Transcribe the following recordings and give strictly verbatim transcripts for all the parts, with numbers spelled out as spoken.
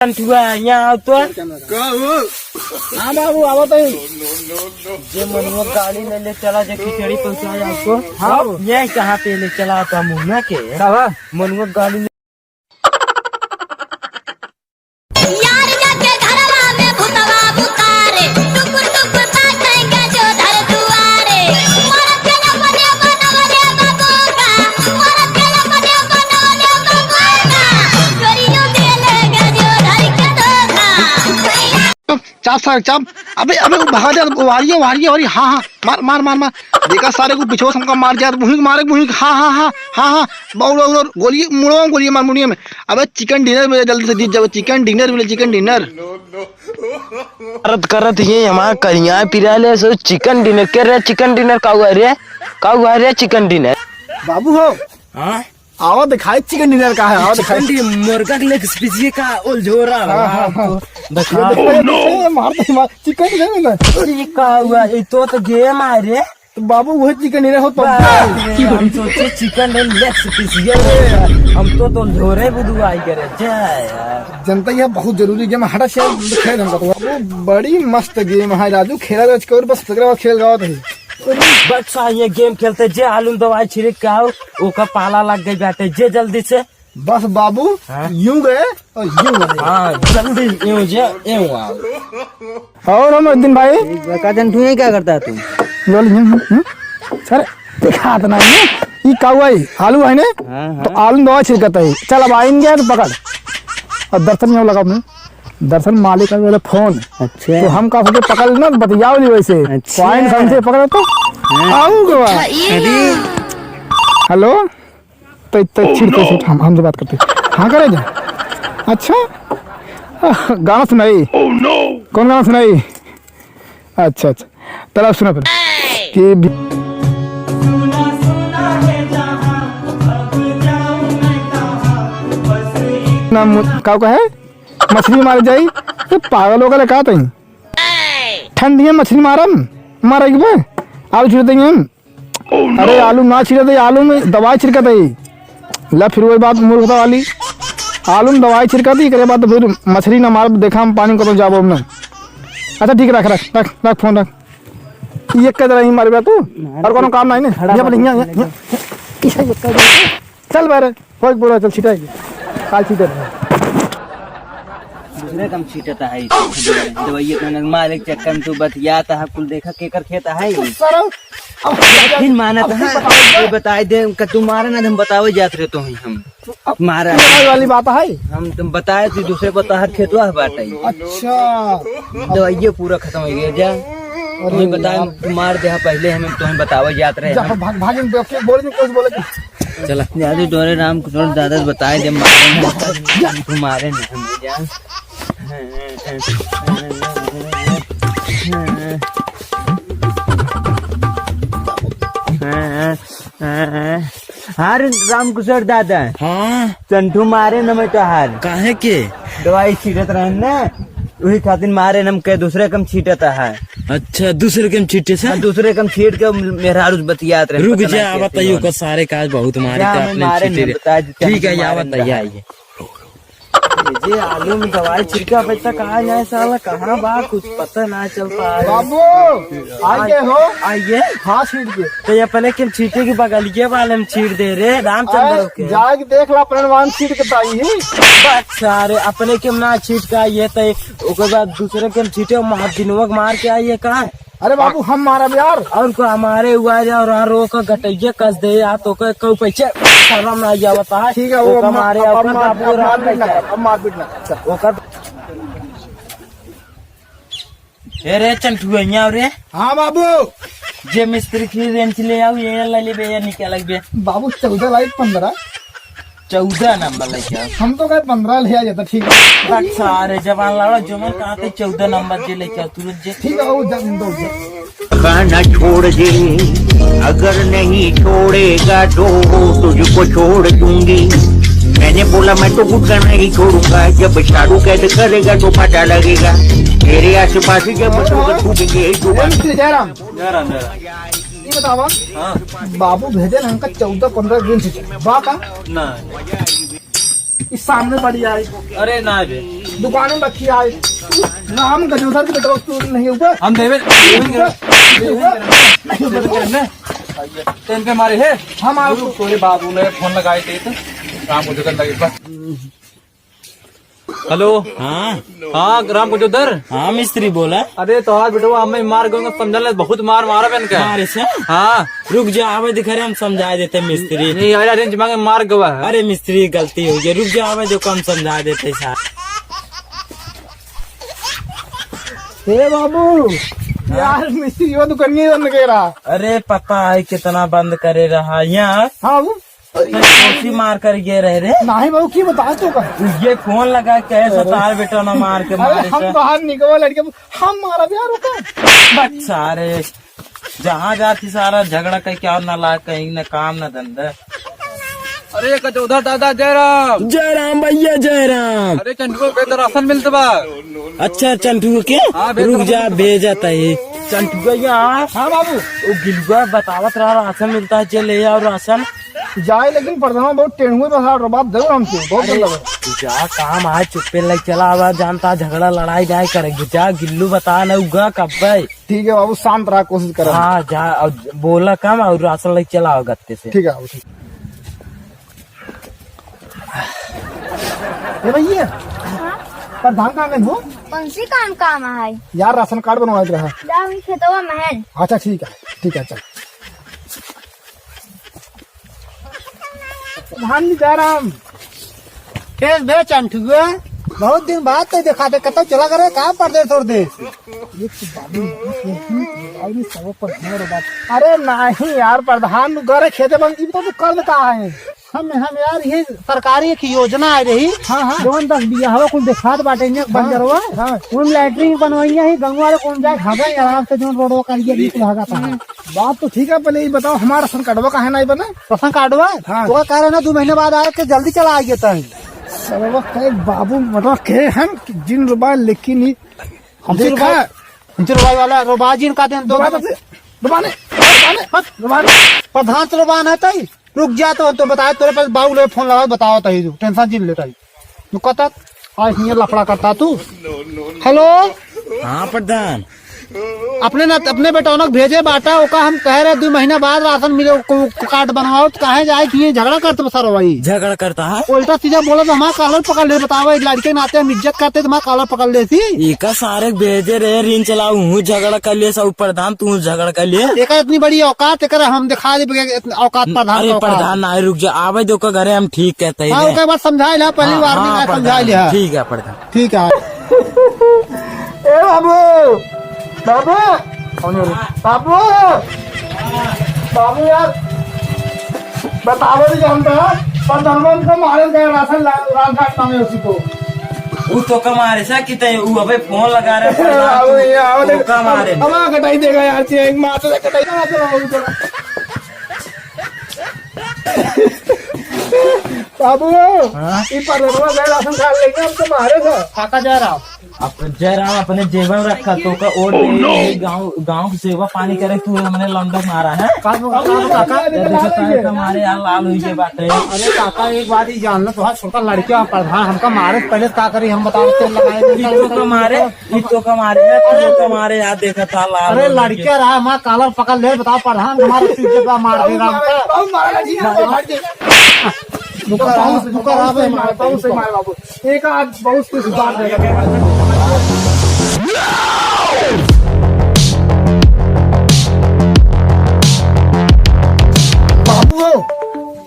चंठुआ, यहाँ आओ तो। का हो? हाँ बाबू, आवत है। जे मनुआ गाड़ी ले ले चला, जे खिचड़ी पहुँचा जाओ तो। हाँ। ये कहाँ पे ले चला था मुँह में के? का बा? मनुआ गाड़ी ले यार जाके घरवा में भूतवा उतारे, टुकुर टुकुर ताकेंगे जो धर दुआरे। मरद के अपने बनवले बबूका, मरद के अपने बनवले बबूका, चोरियों के लेंगे जो धर के धोखा। चाप सारे चाप। अबे, अबे, वो भागा जा, वो आ रही है, वो आ रही है, वो आ रही है। हाँ, हाँ, मार, मार, मार, मार। देखा सारे को पीछे से हमका मार जात, वहीं मारे, वहीं, हाँ, हाँ, हाँ, हाँ, हाँ। बा-, उड़ा, उड़ा, गोली, मुड़वा में गोली मार, मुड़िया में। अबे, chicken dinner मिले जल्दी से, दीजिए, chicken dinner मिले, chicken dinner। करत, करत ये हमारा करिया पिरा ले, सो chicken dinner, के रे chicken dinner का हुआ रे? का हुआ रे chicken dinner? बाबू हो। हाँ? आवा दिखाई chicken dinner का है, आवा दिखाई। Chicken dinner, मुर्गा के leg piece का ओलझोरा हाँ, बा। हाँ, हाँ। देखा। ये देखो, ये देखो, ये मार दे, मार, chicken dinner ना। ये का हुआ? ये तो, तो game आ रे। तो बाबू वही chicken dinner हो तो। बाप रे, हम सोचे chicken dinner leg piece ये रे। हम तो, तो ओलझोरे बुदुआई करे। जा यार। जनता ये बहुत जरूरी game है, हटा से खेल हमका तो। बाबू बड़ी मस्त game है राजू, खेला रोज के और बस तगड़ा खेल गावत है। बस आ, ये game खेलते, जे आलू में दवाई छिड़क के आओ, ओकर पाला लग गई बाटे, जे जल्दी से। बस बाबू, हाँ? यूं गए और यूं गए। हाँ, जल्दी यूं जे, यूं आओ। और हम एक दिन भाई। का चंठू, ये क्या करता है तू? बोल, हम्म, हम्म, हम्म। सर, दिखात नहीं है। ई का हुआ है? आलू है ने? हाँ, हाँ। तो आलू में दवाई छिड़कता है। चल, अब आइन गया तो पकड़। और दर्शन में लगा अपने। दरअसल मालिक का वाला फोन। अच्छा। तो हम का सोचे पकड़ लेना, बतियाओ नहीं वैसे। अच्छा। Point हमसे पकड़ा तो हाँ। आऊ गवा। अच्छा, ये अरे। ना। Hello, तो, तो छिड़ तो छिड़, हम, हमसे बात करते। हाँ, करे जा। अच्छा, आह, गाना सुनाई। कौन गाना सुनाई? अच्छा, अच्छा, तला सुना फिर। कि भी ना मु-, का कहे? मछली मारे जाई? ये पागल हो गए का तई? ठंडी में मछली मारम, मारे के बे? आलू छिड़क देंगे हम। अरे आलू ना छिड़क दे, आलू में दवाई छिड़कत है। ला फिर वही बात मूर्खता वाली। आलू में दवाई छिड़कत है, एकरे बाद तो फिर मछली ना मारब, देखा हम पानी में कतौ जाबो हम ना। अच्छा ठीक, रख, रख, रख, रख फोन रख। ये कह रही मारे बे तू? और कोनो काम नहीं ने? खड़ा ये बोले, बात यहाँ, यहाँ, नहीं यहाँ। ये कह रही। चल बारे। होई बोला, चल छिटाई। काल छिटे रहे। दूसरे कम छीटत है, दवाई इतना मारे के चक्कर में तू बतियात है, कुल देखा केकर खेत है। तो सरौ, अब फिर मानत अब है, बताओ। ये बताई दे, का तू मारे ना, हम बतावे जात रहे तो ही हम। अब मारा। ये वाली बात है। हम तुम बताए, तू दूसरे को तोहर खेतवा है बाटे। अच्छा। दवाइये पूरा खत्म हो गया, जा। अरे तुम्हें बताए, यार। तू मार दे, पहले हम तुम्हें बतावे जात रहे जा, हम। भाग, भाग, इनके बोले नहीं, कुछ बोले। चला। जा तू डोरे राम कुशल दादा से बताए दे, मारे ना, तू मारे ना हमें, जा। हाँ रे राम कुशल दादा। हाँ। चंठू मारे न मैं तोहार। काहे के? दवाई छीटत रहन ना, वही खातिर मारे न हम के दूसरे कम छीटत है। अच्छा, दूसरे कम छीटे से? हाँ, दूसरे कम छीट के मेहरारू से बतियात रहे, रुक पता जा, नहीं कैसे बताइयो होल। का सारे का आज बहुत मारे जा, का हमें अपने मारे छीटे नहीं, रे। बता दे, ठीक है, मारे आवत नहीं। है, आइए। ये जे आलू में दवाई छिड़का, अब तक आया नहीं साला, कहाँ बा, कुछ पता ना चल पा रहा। बाबू, आ गए हो? आइए। हाँ, छीट के। तो ये अपने के छीटे के बगलिए वाले में छीट दे रे, रामचंद्र आए, के। जाके देख ला, अपने मान छीट के ताई ही। बस सारे, अपने के ना छीट का ये तो, ओकर बाद दूसरे के छीटे, मार दिनवा के मार के आइए का? अरे बाबू, हम मारब यार। और को हमारे हुआ जा और रोक गटैया कस दे यार, तो के कहू पैसे शर्म ना आवता है। ठीक है, वो ओकर अब मारे, अब ओकर मार, बाबू अब राम मारपीट ना पैसा। कर, अब मारपीट ना कर। चल। ओकर ए रे चंठुआ, यहाँ रे। हाँ बाबू। जे मिस्त्री की रेंच ले आओ, ये ले लेबे, ये निकाल लेबे। बाबू, चौदह लाई, पन्द्रह। चौदह नंबर लेके आओ। हम तो कहे पन्द्रह ले आ जाता, ठीक है। बस सारे जवान लाड़ो, जो मन कहा थे चौदह नंबर जे लेके आओ, तुरंत जे। ठीक है, वो जा, दो जा। खाना छोड़ दे, अगर नहीं छोड़ेगा तो तुझको छोड़ दूंगी। मैंने बोला मैं तो गुटखा नहीं छोड़ूंगा, जब शाहरुख कैद करेगा तो पता लगेगा। तेरे आसपास जब लोग थूकेंगे तो ए, मिस्टर जयराम। जयराम, जयराम। ये बतावा, हाँ। बाबू भेजे ना हमका चौदह पन्द्रह दिन से, बा का? ना। इस सामने पड़ी आए। अरे ना बे। दुकान में रखी आए। राम गजोधर के बेटा तू नहीं हुआ। हम देवे, देवे नहीं हुआ। नहीं हुआ। तेन पे मारे है। हम आपको तोरे बाबू ने फोन लगाए थे तो राम गजोधर लगे बस। हेलो। हाँ। हाँ, राम गजोधर। हाँ, मिस्त्री बोला। अरे, तोहार बेटवा हमें मार गए, समझा ले, बहुत मार मारा बे इनका। मारे से? हाँ। रुक जा, आवे दिखा रे, हम समझा देते मिस्त्री। नहीं, अरे, अरे, दिमाग में मार गवा है। अरे, मिस्त्री, गलती हो गई, रुक जा, आवे देखो, हम समझा देते सार। ए बाबू, यार, मिस्त्री, वो दुकानिया बंद करा। अरे, पता है कितना बंद करे रहा यहाँ। हाँ, वो अरे, कौन सी मार कर गए रहे रे? नहीं बाबू, की बताओ तो का? ये फोन लगा के कहे, अरे। सतार बेटा ना मार के अरे, मारे हम से। बाहर निकलो लड़के, हम मारा भी यार होता। बस सारे, जहाँ जाती सारा झगड़ा का क्या ना ला, कहीं ना काम ना धंधा। अरे गजोधर दादा, जय राम। जय राम भैया, जय राम। अरे चंटू को बेहतर राशन मिलत बा। अच्छा, चंटू के? हाँ, बेहतर रुक जा, राशन। भेजत है। चंटू भैया। हाँ बाबू। वो गिलुआ बतावत रहा राशन मिलता है, चले आओ राशन। जाए, लेकिन प्रधान बहुत टेढ़ुए बसा रहा, बात दे हमसे, बहुत अरे, गलत है। तू जा, काम आए, चुप्पे लग चला आवा, जानता झगड़ा लड़ाई जाए करेगी। जा, गिल्लू बता न उगा कब्बे। ठीक है बाबू, शांत रहा, कोशिश कर। हाँ, जा, और बोला कम और राशन लग चला आओ गत्ते से। ठीक है बाबू, ठीक। ए भैया, हाँ? प्रधान कहाँ गए हो? कौन सी काम काम है? यार, राशन कार्ड बनवाए रहा। जा, वही खेतवा में है। अच्छा, ठीक है, ठीक है, चल। प्रधान जी, जय राम। कैस बे चंठुआ, बहुत दिन बाद तो देखा थे, कतौ चला करे का परदेस उरदेस? ये तो बाबू, ये तो बाबू, सब पर ढेर बात। अरे नहीं यार, प्रधान गरे खेते बन, इब तो तू कर देता है। हम, हम यार, ये सरकारी एक योजना आ रही। हाँ, हाँ। जौन दस बीघा हवा कुल देखात बाटे ने हाँ, बंजरवा। हाँ। उन लैट्रिन बनवाइया ही, गंगवा वाले कौन जाए, भागा आराम से, जौन रोडवा करिया बीच भागा था। बात तो ठीक है, पहले ये बताओ, हमारा राशन कार्डवा काहे नहीं बना? राशन कार्डवा? हाँ। तो कह रहे ना, दो महीने बाद आए के जल्दी चला आइए तहीं। सरवा के बाबू, मतलब के हम जिन रुपया, लेकिन ही हमसे देखा। रुपया, हमसे रुपया वाला रुपया जिन का देन दो रुपया महीने। तो दे, रुपया नहीं, रुपया नहीं, रुपया नहीं। प्रधान से रुपया नहीं तई। रुक जा तो, तो बताए, तोरे पास बाबू ले फोन लगा, बताओ तई तू, टेंशन जिन लेता ही। तू कतक आज हियाँ लफड़ा करता तू। हेलो। हाँ प्रधान। अपने ना, अपने बेटौनक भेजे बाटा, ओका हम कह रहे दो महीना बाद राशन मिले, को, को कार्ड बनवाओ, तो काहे जाए कि ये झगड़ा करते बसा रहो भाई। झगड़ा करता है? उल्टा सीधा बोला तो हमारा कॉलर पकड़ ले, बताओ, एक लड़के के नाते हम इज्जत करते तो हमारा कॉलर पकड़ लेती। इका सारे भेजे रहे, ऋण चलाऊ, हूँ झगड़ा कर लिए सब प्रधान, तू झगड़ा कर लिए। एकर इतनी बड़ी औकात, एकर हम दिखा दे बगैर इतना औकात प्रधान अरे का औकात। प्रधान ना, रुक जा, आवे दो का घरे, हम ठीक कहते हैं हाँ, रे। ओकर बाद समझा लिया, पहली हाँ, वार्निंग हाँ, है, समझा प्रधान, लिया। ठीक है प्रधान। ठीक है। ए बाबू, बाबू, कौन है रे? बाबू, बाबू यार, बतावो नहीं जानता, पर धनवंत को मारे गए राशन ला-, राशन कार्ड मांगे उसी को। वो तो का मारे सा कि तय, वो अबे फोन लगा रहा है, प्रधान, बाबू, ये आओ तो देख, का मारे? अब, अब कटाई देगा यार, चेंज मार तो कटाई ना, तो बाबू थोड़ा। बाबू, हाँ? ई परधनवा गए राशन कार्ड लेके, हम तो मारे थे। काका जय राम। अब जय राम अपने जेबन रखा, तो का ओढ़ ले, गाँव, गाँव की सेवा पानी करे, तू हमने लौंडा मारा है। का, का, का, का? ये देखो, काहे का मारे यार, लाल हुई ये बात है। अरे काका, एक बात ही जान लो, तुम्हारा छोटा लड़का प्रधान हमका मारे, पहले का करी, हम बताओ, तेल लगाए, ई तो का मारे, ई तो का मारे, ई तो का मारे, यार देखा था लाल अरे हुई लड़का रहा, हमारा कॉलर पकड़ ले, बताओ, प्रधान हमारा चीज पे मार देगा हमका। बहुत मारा जी, बहुत मार दे। दुका रहा, दुका रहा, बे, मार, बहुत से मार बाबू। एक आज बहुत कुछ सुधार देगा। बाबू हो,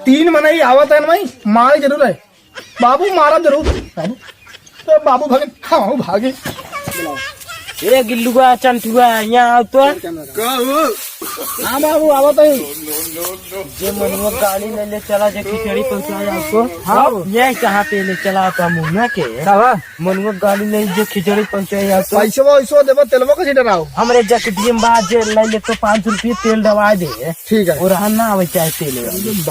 तीन मनई आवत है ना भाई, मारे जरूर है। बाबू मारा जरूर। बाबू, तो बाबू भागे, हाँ, भागे। ए गिल्लुआ, चंटुआ, यहाँ आओ तो। का हो? हाँ बाबू, आवत है। जे मनुआ गाड़ी ले ले चला, जे खिचड़ी पहुँचा जाओ तो। हाँ। ये कहाँ पे ले चला तो मुन्ना के? का बा? मनुआ गाड़ी ले जे खिचड़ी पहुँचा जाओ तो। पैसवा वैसवा देबो, तेलवा कैसे डराओ? हमरे जैकेटिया में बा, जे ले ले तो पाँच सौ रुपये तेल डलवा दे। ठीक है। और रहन ना आवे चाहे तेल।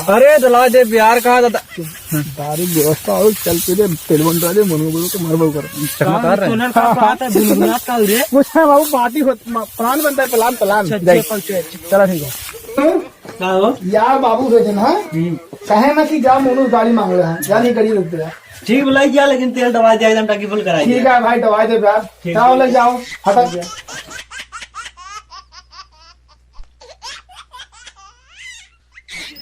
अरे डला दे प्यार का दादा। दारू व्यवस्था हो, चल तुझे तेल बन डाले, मनुआ बोलो तो मरबो कर। चमत्कार है। सोनर का बात है, गुनगुनात का रे। कुछ ना बाबू, पार्टी हो, प्लान बनता है, प्लान, प्लान। अच्छा, जाइए। चला ठीक है। का हो? यार बाबू से दिन, हाँ? हम्म। कहे ना कि जा मोनू गाड़ी मांग रहा है, जा नहीं गाड़ी रुक गया। ठीक, बुलाई क्या, लेकिन तेल डलवा दिया, एकदम टंकी फुल कराई ठीक दिया। है भाई, डलवा दे यार। ठीक, जाओ, ठीक। ले जाओ, हटा। ठीक है।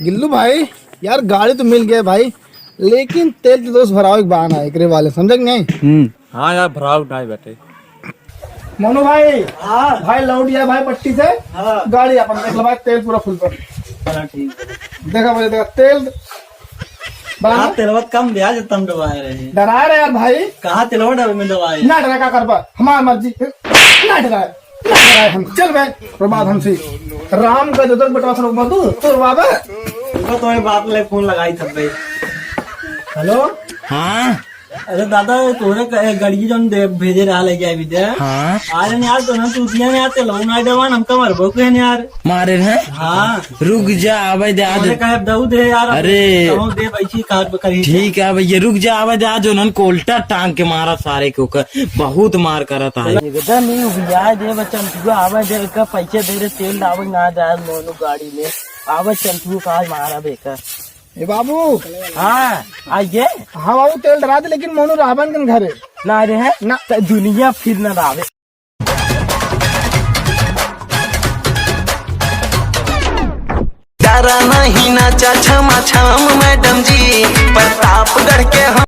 गिल्लू भाई, यार गाड़ी तो मिल गया भाई, लेकिन तेल तो दोस्त भरावे के बहाना है एकरे वाले, समझे कि नहीं? हम्म। हाँ यार, भराव नाई बाटे। मोनू भाई, हाँ। भाई लौट गया भाई पट्टी से, हाँ। गाड़ी अपन देख लो भाई, तेल पूरा फुल पर। हाँ, ठीक है। देखा भाई, देखा तेल। हाँ, तेलवा कम ब्याज तम डबाए रहे। डरा रहे यार भाई। कहाँ तेलवा डबे में डबाए? ना डरा, का करबा? हमार मर्जी। ना डरा, ना डरा हम। चल बे, और बात हमसे। राम का जो दर बेटवा से रोकबा तू, तोर बाबा। रुको, तो ये बात ले फोन लगाई था भाई। हेलो। हाँ। अरे दादा, तोहरे क-, ए, गड़िया जौन दे, भेजे रहा ले जाए भी दे। हाँ। अरे यार, तो ना तू दिया ना, तेलवा ना डबान, हमका मरबो के यार। मारे हैं? हाँ। रुक जा, आवे दे आज। अरे कहे दऊ दे यार, अरे। कहूँ दे, बैठी कार पे करी। ठीक है भैया, रुक जा, आवे दे आज, उन्हन कोल्टा टांग के मारा सारे के ओकर, बहुत मार करत है। एकदम ही उबिया दे बच्चा, तू आवे दे, का पैसे दे रे, तेल डावे ना जाए मोनू गाड़ी में, आवे चल तू का मारा बेकर। ए बाबू। हाँ, आइए। हाँ बाबू, तेल डरा दे, लेकिन मोनू रावन के घरे। ना रे है? ना। त दुनिया फिर ना रावे। डरा नहीं नाचा छमा छम मैडम जी, प्रतापगढ़ के हम